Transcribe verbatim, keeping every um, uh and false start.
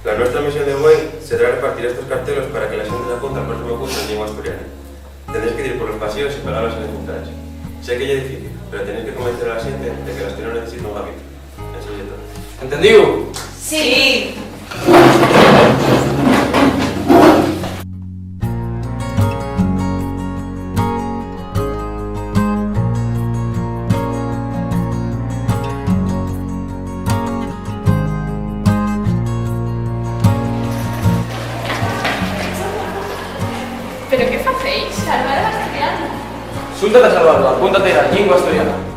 La nuestra misión de güei será repartir estos cartelos para que la xente s'apunte al próximo cursu de llingua asturiana. Tenéis que dir por los pasillos y pegalos en les entraes. Sé que ye difícil, pero tenéis que convencer a la xente de que l'asturianu necesita un gabito. Eso ye todo. ¿Entendíu? Sí. ¿Pero qué facéis? Salvar al asturianu. Xúntate a salvalu, apúntate a Llingua Asturiana.